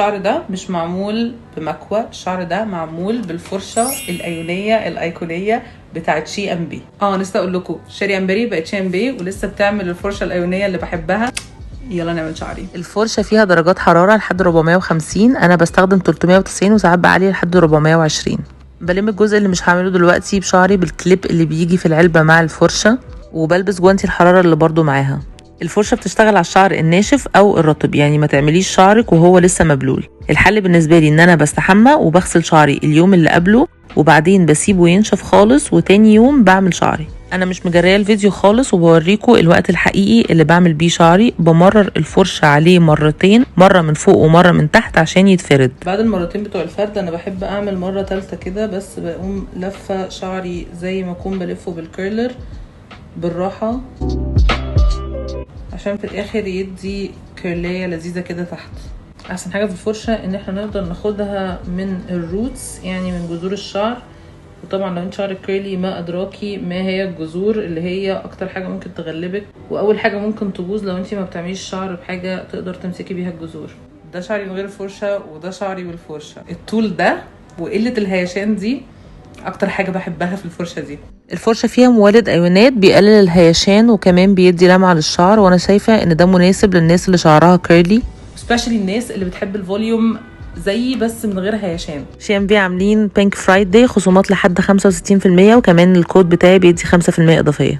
الشعر ده مش معمول بمكوى، الشعر ده معمول بالفرشه الايونيه الايقونيه بتاعت شي ام بي. لسه اقول لكم شيري امبري بقت شي ام بي ولسه بتعمل الفرشة الايونيه اللي بحبها. يلا نعمل شعري. الفرشة فيها درجات حرارة لحد 450، انا بستخدم 390 وساعات بعلي لحد 420. بلم الجزء اللي مش هعمله دلوقتي بشعري بالكليب اللي بيجي في العلبة مع الفرشة، وبلبس جوانتي الحرارة اللي برضو معاها. الفرشة بتشتغل على الشعر الناشف او الرطب، يعني ما تعمليش شعرك وهو لسه مبلول. الحل بالنسبة لي ان انا بستحمى وبغسل شعري اليوم اللي قبله، وبعدين بسيبه ينشف خالص، وتاني يوم بعمل شعري. انا مش مجريه الفيديو خالص وبوريكم الوقت الحقيقي اللي بعمل بيه شعري. بمرر الفرشة عليه مرتين، مرة من فوق ومرة من تحت عشان يتفرد. بعد المرتين بتوع الفرد انا بحب اعمل مرة تالتة كده، بس بقوم لفه شعري زي ما اكون بلفه بال curler بالراحة، عشان في الاخر يدي curl ايه لذيذة كده تحت. احسن حاجة في الفرشة ان احنا نقدر ناخدها من ال roots، يعني من جذور الشعر. وطبعا لو انت شعرك curly ما ادراكي ما هي الجذور، اللي هي اكتر حاجة ممكن تغلبك واول حاجة ممكن تبوظ لو انت ما بتعمليش شعر بحاجة تقدر تمسكي بيها الجذور. ده شعري من غير الفرشة وده شعري بالفرشه. الطول ده وقلة الهيشان دي اكتر حاجة بحبها في الفرشة دي. الفرشة فيها مولد ايونات بيقلل الهيشان وكمان بيدي لمعة للشعر، وانا شايفه ان ده مناسب للناس اللي شعرها curly، especially الناس اللي بتحب ال volume زيي بس من غير هيشان. شي ام بي عاملين Pink Friday، خصومات لحد 65%، وكمان الكود بتاعي بيدي 5% اضافية.